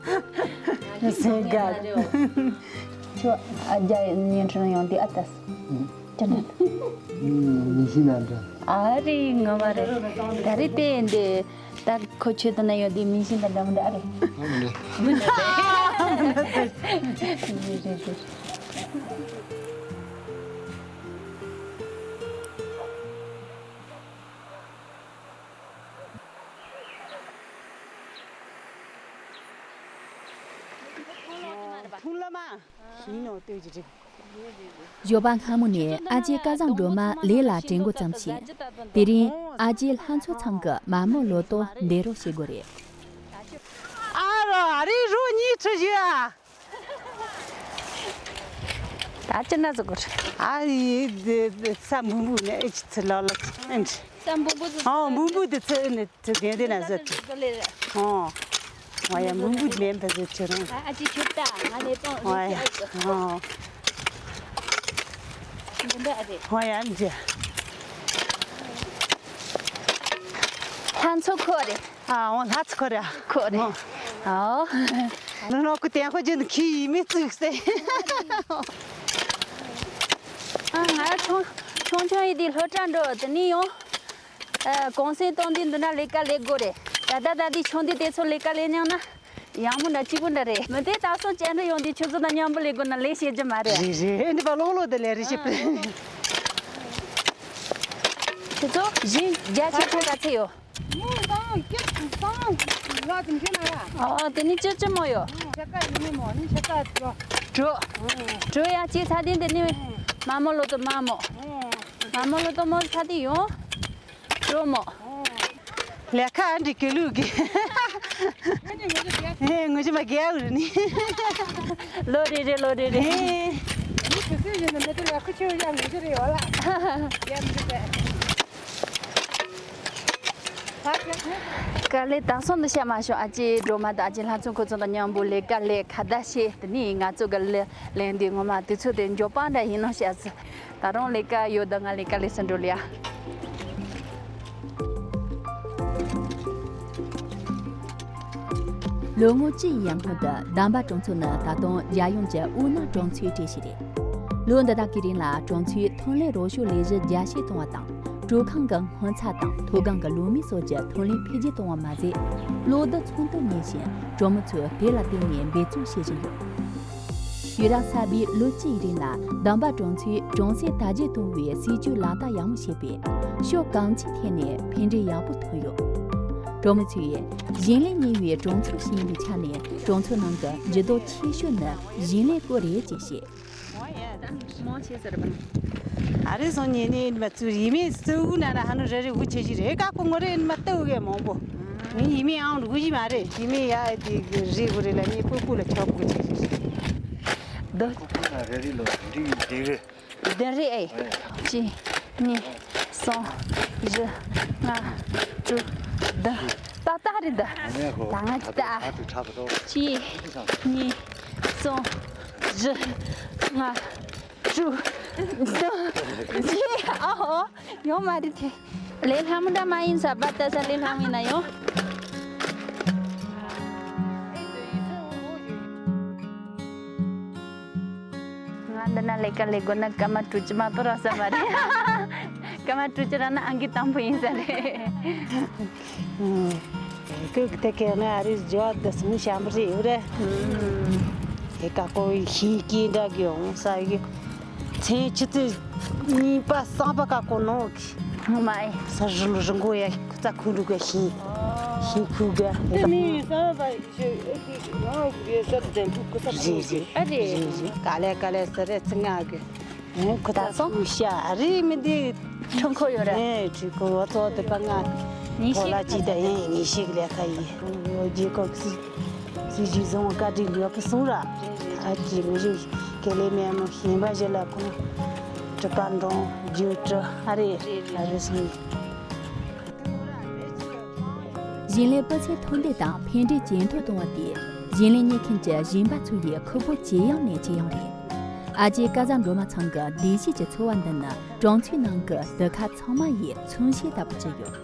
ཟེར་དགའ། ཁྱོད་ཨ་རྒྱ་བརྙན་འཕྲིན་ཡོང་དུས་ཨ་ཏས། ཅི་འདྲ། མི་ཤི་ན་འདྲ། ཨ་རེ་ངོ་མ་རེད། ད་རེས་དེ་འདི་ད་ཁོ་ཆོས་དང་ན་ཡོད་དེ་མི་ཤི་ན་འདྲ་མི་འདྲ་ཨ་རེད། མི་འདྲ། རེད་རེད་རེད། ཐུང་ལ་མ། ཞིང་ནོ་ལྟོས་ཀྱི་རེད། ཞོགས་པ་སྔ་མོ་ནས་ཨ་ཅེ་སྐལ་བཟང་སྒྲོལ་མ་ལས་ལ་དྲན་འགོ་བརྩམས་ཤིང་། དེ་རིང་ཨ་ཅེ་ལྷ་མཚོ་ཚང་གི་མ་མོ་ལོ་ཏོག་འདེད་རོགས་བྱེད་དགོས་རེད། ཨ་རོ་ཨ་རི་རུ་གཉིས་ཁྲི་བཞི་ཨ། ད་ཅི་འདྲ་ཟེར་དགོས་རེད། ཨ་ཡི་ས་འབུ་འབུ་ནས་ཨེ་ཅི་ཚི་ལ་ལ་ཨེ་འདྲ། ས་འབུ་འབུ་ཚོ། ཨོ་འབུ་འབུ་དེ་ཚོ་ནི་ཚོ་དེ་དེ་ན་ཟེར་ཏེ། ཨོ། ཨོ་ཡ་འབུ་འབུ་མེན་པ་ཟེར་ཆེ་རང་། ཨ་ཅི་ཁྱོད་ད་ང་ནས་ཏོང་ཨོ་ཡ། ཨོ། འདི་འདྲ་རེད། ཨོ་ཡ་འདི། ལྷ་མཚོ་ཁོ་རེད། ཨ་ཨོ་ལྷ་མཚོ་ཁོ་རེད། ཁོ་རེད། ཨོ། ནུ་ནོ་ཀུ་ཏན་ཁོ་ཇིན་ཁི་མི་ཙུག་སེ། ཨ་ང་ཆུང་ཆུང་ཆུང་ཡིན་དུས་སློབ་གྲྭ་འགྲོ་དེ་ནས་ཡོང་། ཨ་གུང་སེང་གཏོང་དུས་འདི་འདྲ་ལས་ཀ་ལས་དགོས་རེད། ད་ལྟ་ད་དུས་ཆུང་དུས་དེ་ཚོ་ལས་ཀ་ལས་མྱོང་ན་ཡག་མོ་འདྲ་སྐྱིད་པོ་འདྲ་རེད། མི་དེ་ད་སོང་བཅར་འདྲི་ཡོང་དུས་ཁྱོད་ཚོ་དང་མཉམ་པོ་ལས་དགོས་ན་ལས་བྱེད་རྒྱུ་མ་རེད། རེད་རེད། འདི་པ་ལོག་ལོག་དེ་ལས་རེད་ཤི་པ། ཁྱོད་ཚོ་ཞིང་རྒྱ་ཆེ་ཆུང་ག་ཚད་ཡོད། ཨོ་དེ་ནི་ཅི་ཅི་མོ་ཡོད། གྲོ། གྲོ་ཡང་ཅི་ཚ་དེ་འདི་ནི་མ་མོ་ལོ་ཏོ་མ་མོ། མ་མོ་ལོ་ཏོ་མོ་ཚ་དེ་ཡོང་། གྲོ་མོ། ལས་ཁ་འདྲི་གི་ལུག་གི། ངོ་ཅི་མ་རྒྱལ་བུ་ནི། ལོ་རེ་རེ་ལོ་རེ་རེ། ཨེ། ནི་དུས་ཚོད་ཡིན་ན་མི་དེ་ལས་ཁུ་ཆེ་བ་ཡང་ངོ་ཅི་རེ་ཡོད་ལ། རྒྱལ་མི་དེ། དཀའ་ལས་དང་སོང་དུ་བཤད་མ་བྱུང་། ཨ་ཅེ་སྒྲོལ་མ་དང་ཨ་ཅེ་ལྷ་མཚོ་ཁོ་ཚོ་དང་མཉམ་པོ་ལས་ཀ་ལས་ཁ་བརྡ་བྱས། དེ་ནས་ང་ཚོ་གི་ལས་ལས་འདི་ངོ་མ་དུས་ཚོད་དེ་མགྱོགས་པ་འདྲ་ཡིན་ནོ་བཤད་ཟེར། ད་རུང་ལས་ཀ་ཡོད་ད་ང་ལས་ཀ་ལས་སུ་འགྲོ་ལ་ཡ། ལོ་ངོ་བཅུ་ཡི་ཡར་སྔོན་དུ་འདམ་པ་གྲོང་ཚོ་ནི་ད་དུང་རྒྱལ་ཡོངས་ཀྱི་དབུལ་ནག་གྲོང་ཚོའི་གྲས་ཤིག་རེད། ལོ་འདི་དག་གི་རིང་ལ་གྲོང་ཚོས་ཐོན་ལས་རོགས་སྐྱོར་ལས་གཞི་རྒྱ་སྐྱེད་གཏོང་བ་དང་། དྲོད་ཁང་གི་སྔོ་ཚལ་དང་མཐོ་སྒང་གི་ལོ་མའི་སོགས་ཀྱི་ཐོན་ལས་འཕེལ་རྒྱས་གཏོང་བ་མ་ཟད། གློག་རྡུལ་ཚོང་དོན་གཉེར་བཞིན་གྲོང་མི་ཚོས་དེ་ལ་བརྟེན་ནས་འབད་བརྩོན་བྱེད་བཞིན་ཡོད། དུས་རབས་གསར་པའི་ལོ་བཅུའི་རིང་ལ་འདམ་པ་གྲོང་ཚོས་གྲོང་གསེབ་དར་རྒྱས་གཏོང་བའི་སྲིད་ཇུས་ལག་བསྟར་ཡག་མོ་བྱས་པས། ཕྱོགས་གང་ཅིའི་ཐད་ནས་ཕན་འབྲས་ཡག་པོ་ཐོན་ཡོད། གྲོང་མི་ཚོས་ཞིང་ལས་གཉེར་བའི་གྲོང་ཚོ་ཞིག་ཡིན་པའི་ཆ་ནས། གྲོང་ཚོ་ནང་གི་འགྱུར་ལྡོག་ཆེ་ཤོས་ནི་ཞིང་ལས་སྐོར་རེད་ཅེས་བཤད། ཨ་རེ་སོང་ཉེ་ནས་མ་ཚུར་ཡིན་མིན་གཙོ་བོ་ན་ན་ཧ་ནུ་རེ་རེ་འུ་ཆེ་ཞིག་རེ་ཀ་ཀོ་ངོ་རེ་མ་ལྟ་འུ་གེ་མང་པོ། ངས་ཡིན་མིན་ཨང་རུ་གུ་ཞིག་མ་རེད། ཡིན་མིན་ཡ་དེ་རེ་གུ་རེ་ལ་ངས་པུ་པུ་ལ་ཆོག་གུ་ཆེ་ཞིག་རེད། འདི་ཁོ་ཁོ་ན་རེ་རེ་ལོ་འདི་ཡིན་འདི་རེད། བདུན་རེད་ཨེ། གཅིག་གཉིས། གསུམ། བཞི། ལྔ། དྲུག་བདུན། ཏག་ཏག་རེད་འདི། ཨ་ནེ་ཧོ། ད་ང་ཅི་ད། ད་དུ་ཁྲ་བ་དོ། གཅིག་གཉིས། གསུམ། བཞི། ལྔ། དྲུག་བདུན། བརྒྱད། ཨ་ཧོ། ཡོང་མ་རེད་དེ། ལས་སླ་མོ་འདྲ་མ་ཡིན་ས། བ་ད་ས་ལས་སླ་མོ་ཡིན་ན་ཡོང་། ང་འདི་ན་ལས་ཀ་ལས་དགོས་ན་སྐར་མ་དྲུག་ཅུ་མ་གཏོགས་རག་ས་མ་རེད། སྐར་མ་དྲུག་ཅུ་རག་ན་ཨང་ཀི་དང་པོ་ཡིན་ས་རེད། ཁོས་དེ་གས་ང་ཨ་རིར་འབྱོར་བ་དེ་སོང་ཞམ་རེད་ཡོད་རེད། དེ་ཀ་ཀོ་ཤིང་སྐྱེས་འདྲ་གི་འོང་ས་གི། མཚན་ཆུ་ཚོད་གཉིས་པ་གསང་པ་ཀ་ཀོ་ནོ་གི། ཧང་མ་ཨེ། ས་རུ་རུ་མགོ་ཡ་ཁུ་ཚ་ཁུ་འགྲོ་གི་ཤིང་། ཤིང་ཁུ་གི། དེ་མིན་གསང་བ་ཞེས་ཨེ་ཤེས་ང་གི་ས་དེ་འདུག་ཁུ་ཚ་ཁུ་རེད་ཞེས། ཨ་རེད། རེད་རེད། ག་ལེ་ག་ལེ་ས་རེ་ཚི་ང་གི། ཁོ་ད་སོང་། ཤ་རི་མི་འདི། ཁྲུང་ཁོ་ཡོད་རེད། ཨེ་ཁྲུང་ཁོ་འོ་ཚོ་དེ་པ་ང་། ཉིན་ཐོ་ལ་ཅི་ད་ཡིན་ཉིན་ཤིག་ལས་ཁ་ཡིན། རྗེས་ཁོ་སི་སི་ཇི་བཟུང་བཀའ་དྲིན་ཡོད་པ་སོང་ར། ཨ་ཅི་མི་རིགས་ཀེ་ལེ་མེ་མོ་ཤིང་པ་ཞིག་ལ་ཁོང་གྲུ་པ་འགྲོང་རྒྱུ་གྲུ་ཨ་རེ་ཨ་རེ་སོང་། ཞིང་ལས་སྤུས་ཚད་མཐོར་འདེགས་དང་ཕན་འབྲས་ཇེ་མཐོར་གཏོང་བ་དེ། ཞིང་ལས་གཉེར་མཁན་གྱི་ཞིང་པ་ཚོ་ཡི་ཁུར་པོ་ཇེ་ཡང་ནས་ཇེ་ཡང་རེད། ཨ་ཅེ་ཀ་ཟ་མགྲོན་མ་ཚང་གི་བདེ་སྐྱིད་ཀྱི་འཚོ་བ་འདི་ནི་གྲོང་ཚོའི་ནང་གི་སྡེ་ཁག་ཚང་མ་ཡི་མཚོན་བྱེད་ལྟ་བུ་ཆགས་ཡོད།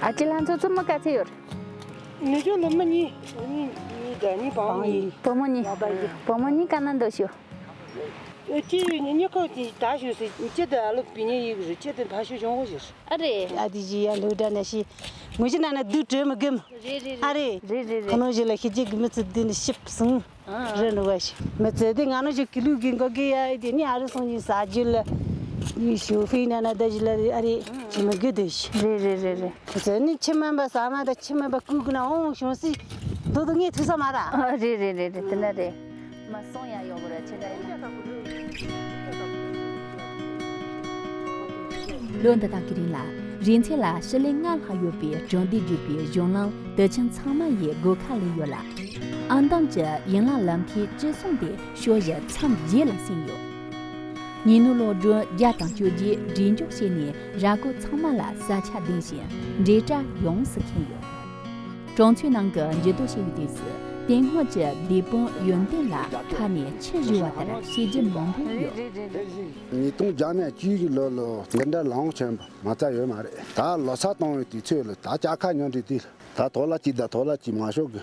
ཨ་ཅེ་ལྷ་མཚོ་མཚོ་མོ་ག་ཚད་ཡོད་རེད། ནུ་ཅོ་ལོ་མ་གཉིས། གཉིས་གཉིས་ད་གཉིས་བང་ཡིན། བུ་མོ་གཉིས། ལག་པ་ཡིན། བུ་མོ་གཉིས་ཀ་ན་འདུག་ཤོག་ཅི་ཡོད་ཉི་ཉི་ཁོ་ཅི་ད་ཞུ་སི་ཅི་ད་ཨ་ལོ་པི་ཉི་ཡིག་རི་ཅི་ད་ཕ་ཤུ་ཞོང་གོ་ཞིག་ཨ་རེ། ཨ་དི་ཇི་ཡ་ལུ་ད་ན་ཤི། ངུ་ཅི་ན་ན་དུ་དྲོད་མི་གམ། རེད་རེད་ཨ་རེད། རེད་རེད་ཁོ་རེད། ནོ་ཞི་ལ་ཤི་ཅི་གི་མི་ཚི་དི་ནི་ཤིབ་སུང་། ཨ། རེད་ནུ་བ་ཤི། མི་ཚེ་དི་ང་ནོ་ཞི་ཀི་ལུ་གི་འགོ་གི་ཡ་དི་ནི་ཨ་རུ་སོང་ཞི་ས་ཇི་ལ། ནི་ཤོ་ཧྥི་ན་ན་ད་ཞི་ལ་ཨ་རེ། ཅི་མི་གི་དུ་ཤི། རེད་རེད་རེད་རེད། ཟེར་ནི་ཕྱི་མ་པ་ཟ་མ་དང་ཕྱི་མ་པ་ཀུ་ཀུ་ན་འོང་བྱུང་སི། དོ་དོ་ངས་ཐུག་ས་མ་ར། ཨ་རེད་རེད་རེད་རེད་དེ་འདྲ་རེད། མ་སོང་ཡ་ཡོག་ར་ཆེ་འདྲ་ཡིན། ལོ་འདི་དག་གི་རིང་ལ་རིན་ཚད་ལ་ཞི་ལི་ལྔ་ལྷག་ཡོད་པའི་གྲོང་སྡེ་བརྒྱུད་པའི་གཞུང་ལམ་དུད་ཆེན་ཚང་མ་ཡི་སྒོ་ཁ་ལས་ཡོད་ལ། ཨང་དང་གྱི་ཡན་ལག་ལམ་ཁའི་བཅུ་གསུམ་དེ་ཕྱོགས་བཞི་མཚམས་བརྒྱད་ལ་ཟིན་ཡོད། ཉིན་ནུབ་གློག་སྒྲོན་བརྒྱ་དང་བཅོ་བརྒྱད་སྒྲིག་འཇོག་བྱས་ནས་ར་སྐོར་ཚང་མ་ལ་ས་ཆ་ལྡན་ཞིང་འབྲེལ་སྒྲ་ཡོངས་སུ་ཁེངས་ཡོད། གྲོང་ཚོའི་ནང་གི་འགྱུར་ལྡོག་ཆེ་བའི་དུས་སུ་དེ་སྔོན་གྱི་སྡེ་དཔོན་ཡོན་ཏན་ལ་ཁ་ནས་ཕྱིར་ཞུ་བ་ལྟར་བྱས་རྗེས་མང་པོ་ཡོད། ཉིས་སྟོང་བརྒྱ་མེད་བཅུ་ཡི་ལོ་ལོ་འདི་འདྲ་ལོང་ཆེན་པོ་མ་རྩ་ཡོད་མ་རེད། ད་ལོ་ས་གཏོང་བའི་དུས་ཚོད་ལ་ད་ལྕགས་ཁ་ཉོ་འདྲི་དུས་ད་ཐོ་ལ་གཅིག་ད་ཐོ་ལ་གཅིག་མ་ཤོག་གི་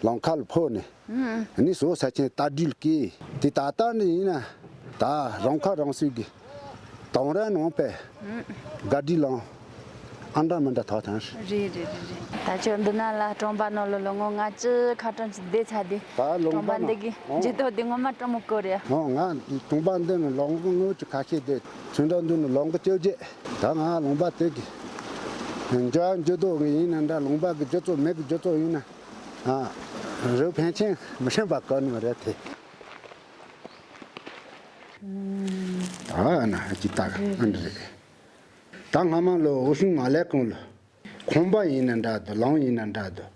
ལོང་ཁ་ལ་ཕོ་ནས། ཨ་ནི་བཟོ་ས་ཆེན་རྟ་སྒྲིལ་གི་དེ་ད་ལྟ་འདི་ཡིན་ན་ད་རང་ཁ་རང་གསོས་གི་དོང་ར་ནང་པའི་དགའ་སྒྲིལ་ལང་ཨ་འདྲ་མི་འདྲ་ཐོག་ཐང་རེད། རེད་རེད་རེད་རེད། ད་ཆོ་འདི་ན་ལ་གྲོང་པ་ནང་ལོ་ལོ་ངོ་ལྔ་བཅུ་ཁ་གྲངས་ཅིག་བསྡད་ཚར་དུས་ད་ལུང་གྲོང་པ་པ་འདི་གི་ནང་འཇུ་ཐོག་འདི་ངོ་མ་སྤྲོ་མོ་སྐོར་རེད། ཨོ་ང་གྲོང་པ་འདི་ནས་ལོ་ངོ་ལྔ་བཅུ་ཁ་ཤས་བསྡད་ཚུན་ད་འདི་ནས་ལོ་ངོ་བཅོ་བརྒྱད་ད་ང་ལུང་པ་དེ་གི་འཇུ་འཇུ་ཐོག་གི་ཡིན་ན་འདྲ་ལུང་པ་གི་འཇུ་ཚོགས་མེ་གི་འཇུ་ཚོགས་ཡིན་ན། ཨ། རི་ཕན་ཆེན་མི་ཤེས་པ་གོ་ནི་མ་རེད་དེ། ད་ན་ཅི་ལྟར་ཨ་འདྲ་རེད། ད་སྔ་མ་ལོ་འོ་ཤུང་མ་ལས་གོང་ལོ། ཁོང་པ་ཡིན་ན་འདྲ་དོ་ལང་ཡིན་ན་འདྲ་དོ།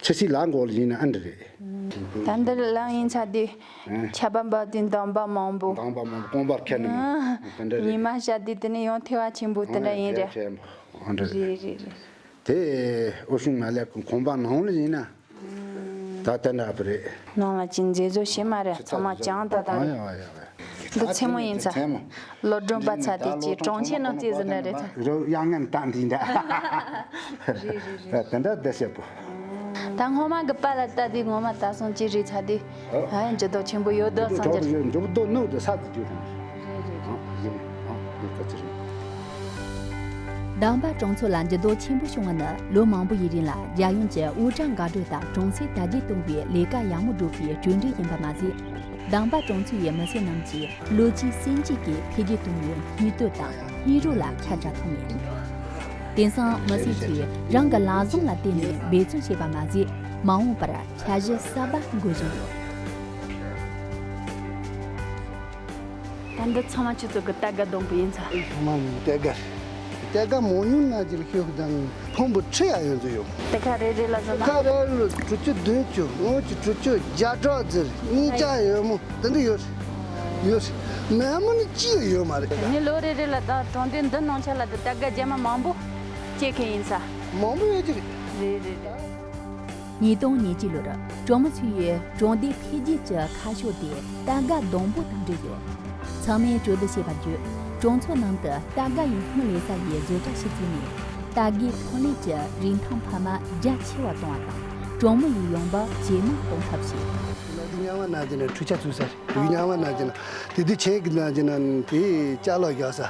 ཆི་སི་ལ་མགོ་ལ་ཡིན་ན་ཨ་འདྲ་རེད། ད་འདིར་ལང་ཡིན་ཚ་དུས། ཨ། ཆ་པ་འབབ་དུས་འདམ་པ་མང་པོ། འདམ་པ་མང་པོ་རྐང་པར་ཁྱེར་ནས་མ། ཨ། དེ་འདྲ་རེད། ཉི་མ་ཤར་དུས་དེ་ནས་ཡང་ཐལ་བ་ཆེན་པོ་དེ་འདྲ་ཡིན་རེད། ཨ་འདྲ་རེད། རེད་རེད་རེད། དེ་འོ་ཤུང་མ་ལས་ཁོང་པ་ནང་ལ་ཡིན་ན། ད་དེ་འདྲ་པ་རེད། ནང་ལ་ཅི་མཛེས་བཟོ་ཞེ་མ་རེད། ཚང་མ་ཅང་ད་ད་རེད། འདི་མཚན་མོ་ཡིན་ཚ། མཚན་མོ། ལོ་སྒྲོན་པ་ཚ་དེ་ཅི་གྲོང་ཁྱེར་ནང་རྩིས་ཟིན་ན་རེད་ཚ། རོ་ཡང་ངན་ད་འདི་འདྲ། རེད་རེད་རེད། དེ་འདྲ་བསྡད་ཤེས་པོ། ད་སྔོན་མ་གི་པཱ་ལགས་ལྟ་དུས་ངོ་མ་ད་སོང་ཅི་རེད་ཚ་དུས། ཨ། ཨ། འགྱུར་ལྡོག་ཆེན་པོ་ཡོད་དོ་བསམ་གྱི། འགྱུར་ལྡོག་ནང་དུ་ས་དུ་འགྱུར་རེད། ཨ། ཡིན། ཨ། ཡིན་ད་ཅི་རེད། དང་པ་གྲོང་ཚོ་ལ་འགྱུར་ལྡོག་ཆེན་པོ་བྱུང་བ་ནི་ལོ་མང་པོ་ཡི་རིང་ལ་རྒྱལ་ཡོངས་ཀྱི་དབུལ་གྲངས་འགག་སྒྲོལ་དང་གྲོང་གསེབ་དར་རྒྱས་གཏོང་བའི་ལས་ཀ་ཡག་མོ་སྒྲུབ་པའི་གྲུབ་འབྲས་ཡིན་པ་མ་ཟད། དང་པ་གྲོང་ཚོའི་མི་སེར་རྣམས་ཀྱིས་ལོ་གཅིག་སེམས་བསྐྱེད་ཀྱིས་འཕེལ་རྒྱས་གཏོང་བའི་སྙིང་སྟོབས་དང་སྙིང་རུས་ལ་ཁྱབ་བསྒྲགས་ཐོན་མེད། དེང་སང་མི་སེར་ཚོས་རང་གི་ལག་བཟང་ལ་བརྟེན་ནས་འབད་བརྩོན་བྱས་པ་མ་ཟད། མ་འོངས་པར་འཆར་གཞི་གསར་པ་འགོད་བཞིན་ཡོད། ད་འདི་ཚང་མ་ཁྱོད་ཚོ་གི་སྟར་ག་སྡོང་པོ་ཡིན་ཚ། ཚང་མ་ངའི་སྟར་ག་རེད། སྟར་ག་མང་ཉུང་ན་ཅིག་ལ་ཤོག་དང་ཕུང་པོ་ཁྲི་ཡ་ཡོད་ཚོད་ཡོད། སྟར་ག་རེ་རེ་ལ་ཟེར་ན། སྟར་ག་རེ་ལ་དྲུག་ཅུ་བདུན་ཅུ། སྔོན་གྱི་དྲུག་ཅུ་བརྒྱ་ཕྲག་ཟེར་གཉིས་ཆ་ཡོད་མོ། དེ་འདྲ་ཡོད་རེད། ཡོད་རེད། མེད་མོ་ནི་ཅི་ཡང་ཡོད་མ་རེད། ངས་ལོ་རེ་རེ་ལ་ད་གྲོང་སྡེ་འདི་ནང་ཆ་ལ་ད་སྟར་ག་རྒྱ་མ་མང་པོ་སྐྱེ་མཁན་ཡིན་ས། མང་པོ་ཡོད་ཀྱི་རེད། རེད་རེད་རེད། ཉིས་སྟོང་ཉེར་གཅིག་ལོར་གྲོང་མི་ཚོས་གྲོང་སྡེ་འཕེལ་རྒྱས་ཀྱི་ཁ་ཕྱོགས་དེ་སྟར་ག་སྡོང་པོ་དང་འབྲེལ་ཡོད། ཚང་མས་གྲོས་བསྡུར་བྱས་པ་བརྒྱུད་གྲོང་ཚོ་ནང་དུ་སྟར་ག་ཡི་ཐོན་ལས་ས་ཡི་བཟོ་གྲྭ་ཞིག་བཙུགས་ནས་སྟར་གའི་ཐོན་ལས་ཀྱི་རིན་ཐང་འཕར་མ་རྒྱ་ཆེ་བ་གཏོང་བ་དང་གྲོང་མི་ཡི་ཡོང་འབབ་ཇེ་མང་གཏོང་ཐབས་བྱས། ཉི་མ་ནང་བཞིན་འཕྲུལ་ཆས་བཙུགས་ས་རེད། ཉི་མ་ནང་བཞིན་དེ་དུས་ཆེན་གྱི་ནང་བཞིན་དེ་ཅ་ལག་རྒྱག་ས།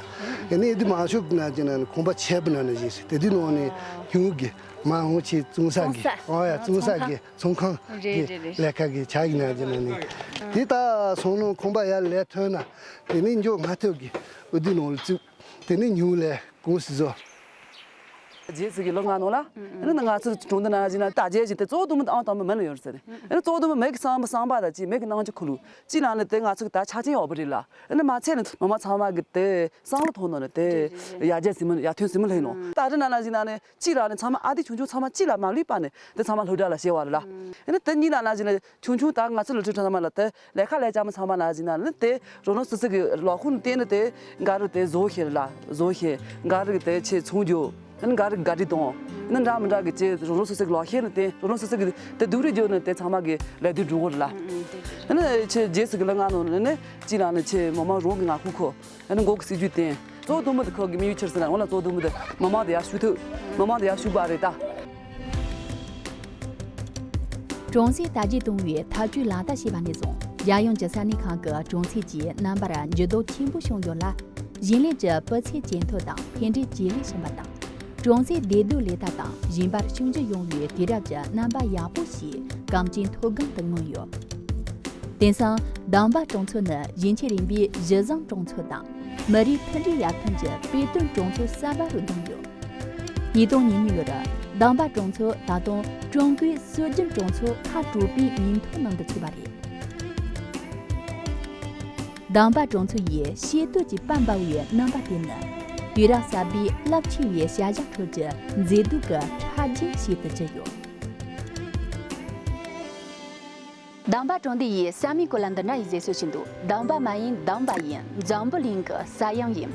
ཡིན་ནའི་དེ་མང་ཤོས་ཀྱི་ནང་བཞིན་ཁང་པ་ཆེ་བ་ནང་བཞིན་རེད། དེ་དུས་ནང་ནས་ཉུང་གི་མ་འོང་ཆེ་བཙོང་ས་གི། བཙོང་ས། ཨོ་ཡ། བཙོང་ས་གི་ཚོང་ཁང་གི། རེད་རེད་རེད། ལས་ཀ་གི་ཆ་གི་ནང་བཞིན་ནི། དེ་ད་སོང་ནང་ཁང་པ་ཡར་ལས་ཐོན་ན་དེ་ནས་མགྱོགས་མ་ཐུབ་གི་འོ་དེ་ནང་ལ་བཙུགས། དེ་ནས་ཉུང་ལས་གོང་སི་བཟོ། རྗེས་སུ་གི་ལོ་ལྔ་ནང་ལ། ཨ་ནི་ང་ཚོ་གྲོང་སྡེ་ནང་ལ་ཡིན་ན་ད་རྗེས་ཀྱི་དེ་གཙོ་བོ་དུ་མ་ཨང་དང་པོ་མི་ལ་ཡོད་ཟེར་ནས། ཨ་ནི་གཙོ་བོ་དུ་མ་མི་གི་བསམ་པ་བསམ་པ་དང་གཅིག་མི་གི་སྣང་ཆ་ཁུ་ལུ་གཅིག་ལ་ནི་དེ་ང་ཚོ་གི་ད་ཆ་རྐྱེན་ཡག་པོ་རེད་ལ། ཨ་ནི་མ་ཚད་ནི་མི་མང་ཚང་མ་གི་དེ་བསམ་བློ་ཐོག་ནང་ནས་དེ་རེད་རེད་རེད། ཡར་རྒྱས་ཟིན་མི་ཡར་ཐོན་ཟིན་མི་ལྷན་ནོ། ད་རེས་ནང་ལ་ཡིན་ན་ནི་གཅིག་ལ་ནི་ཚང་མ་ཨ་དེ་ཆུང་ཆུང་ཚང་མ་གཅིག་ལ་མ་ལུས་པ་ནི་དེ་ཚང་མ་སློབ་གྲྭ་ལ་བྱེད་བ་རེད་ལ། ཨ་ནི་དེ་གཉིས་ལ་ནང་བཞིན་ནི་ཆུང་ཆུང་ད་ང་ཚོ་ལོ་ཆུང་ཚང་མ་ལ་དེ་ལས་ཀ་ལས་བྱ་མི་ཚང་མ་ནང་བཞིན་ན་ནི་དེ་རང་རང་སོ་སོ་གི་ལག་ཁུངས་བརྟེན་ནི་དེ་འགའ་རུ་དེ་བཟོ་ཤེས་ལ་བཟོ་ཤེས། འགའ་རུ་དེ་ཆེ་ཚོང་རྒྱུ། ཨ་ནི་འགའ་རེ་ག་རེ་དང་། ཨ་ནི་འདྲ་མི་འདྲ་གི་ཅེས་རང་རང་སོ་སོ་གི་ལག་ཤེས་ནི་དེ་རང་རང་སོ་སོ་གི་དེ་སྡུག་རུ་བརྗོད་ནི་དེ་ཚང་མ་གི་ལས་དུས་འགྲོ་གི་རེད་ལ། ཨ་ནི་ཆེ་རྗེས་སུ་གི་ལ་ང་ནོ་ནི་ནི་ཅི་ལ་ནི་ཆེ་མི་མང་རང་གི་ང་ཁུ་ཁོ། ཨ་ནི་མགོ་གི་སྲིད་ཇུས་བསྟན། གཙོ་བོ་དུ་མ་དེ་ཁོ་གི་དམིགས་ཡུལ་ཆེར་ཟེར་ན་ང་ལ་གཙོ་བོ་དུ་མ་དེ་མི་མང་དེ་ཡར་ཞུ་ཐུབ། མི་མང་དེ་ཡར་ཞུ་བ་རེད་ད། གྲོང་གསེབ་དར་རྒྱས་གཏོང་བའི་ཐབས་ཇུས་ལག་བསྟར་བྱས་པ་ནས་བཟུང་རྒྱལ་ཡོངས་ཀྱི་ས་གནས་ཁག་གི་གྲོང་གསེབ་ཀྱི་རྣམ་པར་འགྱུར་ལྡོག་ཆེན་པོ་བྱུང་ཡོད་ལ། ཞིང་ལས་ཀྱི་སྤུས་ཚད་ཇེ་མཐོ་དང་ཕན་འབྲས་ཇེ་ལེགས་ཕྱིན་པ་དང་། གྲོང་གསེབ་བདེ་སྡུག་ལས་ཐབས་དང་ཞིང་པར་ཕྱུག་འགྱུར་ཡོང་བའི་དུས་རབས་ཀྱི་རྣམ་པ་ཡག་པོ་ཞིག་གངས་ཅན་མཐོ་སྒང་དུ་མངོན་ཡོད། དེང་སང་དང་པ་གྲོང་ཚོ་ནི་ཞིང་ཆེན་རིམ་པའི་གཞི་བཟང་གྲོང་ཚོ་དང་མི་རིགས་མཐུན་སྒྲིལ་ཡར་ཐོན་གྱི་དཔེ་སྟོན་གྲོང་ཚོ་གསར་པ་རུ་བསྡོམས་ཡོད། ཉིས་སྟོང་ཉེར་གཉིས་ལོར་དང་པ་གྲོང་ཚོ་ད་དུང་ཀྲུང་གོའི་སྲོལ་རྒྱུན་གྲོང་ཚོ་ཁག་དྲུག་པའི་མིང་ཐོ་ནང་དུ་ཚུད་པ་རེད། དང་པ་གྲོང་ཚོ་ཡི་ཤེས་རྟོགས་ཀྱི་པར་འབབ་པའི་རྣམ་པ་དེ་ནི་དུས་རབས་གསར་པའི་རླབས་ཆེ་བའི་བྱ་གཞག་ཁྲོད་ཀྱི་མཛེས་སྡུག་གི་ཕྲ་རྒྱན་ཞིག་ཏུ་གྱུར་ཡོད། དང་པ་གྲོང་སྡེ་ཡི་ས་མིང་སྐོར་ལ་འདི་འདྲ་ཡི་ཟེར་སྲོལ་ཞིག་འདུག་དང་པ་མ་ཡིན་དམ་པ་ཡིན། འཛམ་བུ་གླིང་གི་ས་ཡང་ཡིན།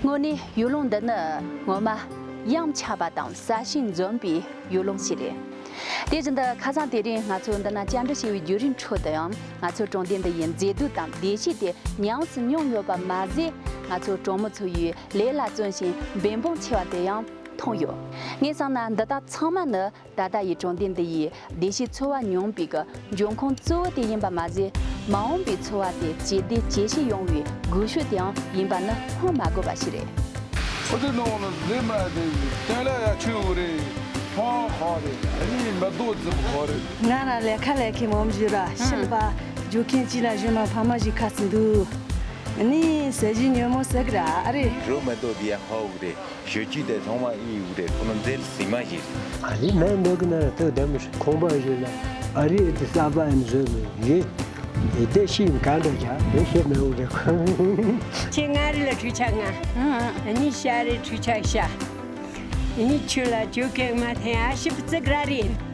དངོས་གནས་ཡུལ་ལུང་འདི་ནི་ངོ་མ་ཡངས་ཆགས་པ་དང་ས་ཞིང་འཛོམས་པའི་ཡུལ་ལུང་ཞིག་རེད། དེ་བཞིན་དུ་ཁ་སང་དེ་རིང་ང་ཚོ་འདི་ན་བཅར་འདྲི་བྱས་པའི་བརྒྱུད་རིམ་ཁྲོད་དུ་ཡང་ང་ཚོ་གྲོང་སྡེ་འདི་ཡི་མཛེས་སྡུག་དང་བདེ་སྐྱིད་དེ་ཉམས་སུ་མྱོང་ཡོད་པ་མ་ཟད། ང་ཚོ་གྲོང་མི་ཚོ་ཡིས་ལས་ལ་བརྩོན་ཞིང་འབད་འབུངས་ཆེ་བ་དེ་ཡང་མཐོང་ཡོད། ངས་བསམ་ན་འདི་དག་ཚང་མ་ནི་ད་ལྟ་ཡི་གྲོང་སྡེ་འདི་ཡི་བདེ་སྐྱིད་འཚོ་བ་མྱོང་བའི་གི་འབྱུང་ཁུངས་གཙོ་བོ་དེ་ཡིན་པ་མ་ཟད། མ་འོངས་པའི་འཚོ་བ་དེ་ཇེ་བདེ་ཇེ་ཞན་ཡོང་བའི་སྒུལ་ཤུགས་དེའང་ཡིན་པ་ནི་སྨོས་མ་དགོས་པ་ཞིག་རེད། ཨོ་དེ་ནང་ལ་མཛེས་མ་དེ་སྟེང་ལ་ཡ་ཆུ་བོ་རེད། ཕང་ཕང་རེད། ཨ་ནི་མ་རྡོ་རྫིབ་ཁོ་རེད། ང་རང་ལས་ཁ་ལས་ཁའི་མོམ་བཞུ་ར་ཤིན་པ་རྒྱུ་ཁྱིམ་གཅིག་ལ་བཞུ་མ་ཕ་མ་ཞིག་ཁ་ཚིག་འདུག་ཨ་ནི་ཟས་བཞི་ཉོན་མོ་ཟ་གི་ར་ཨ་རེད། རོ་མ་རྡོ་དེ་ཡ་ཧོ་བུ་རེད། ཞོ་བཅུད་དེ་ཚང་མ་ཨི་ཡུག་རེད། ཁོ་ན་མཛེས་ལ་ཟི་མ་ཞིག་རེད། ཨ་རི་མེད་འདོད་གི་ན་ར་ཏོ་དེ་མི་ཁོང་པ་ཞིག་ལ་ཨ་རི་དེ་ས་པ་ཨན་བཟོས་མི་ཡིན། དེ་ཤིང་ག་འདྲ་ཆ་དེ་ཤེས་མེད་འུ་རེད་ཁོ། ཁྱེད་ང་རི་ལ་ཁྲུས་ཆ་ང་། ཨ་ནི་ཤ་རི་ཁྲུས་ཆ་ཤ། ཨ་ནི་ཆུ་ལ་ཆུ་ཁེག་མ་འཐེན་ཨ་ཤི་པི་ཙི་ག་ར་རེད།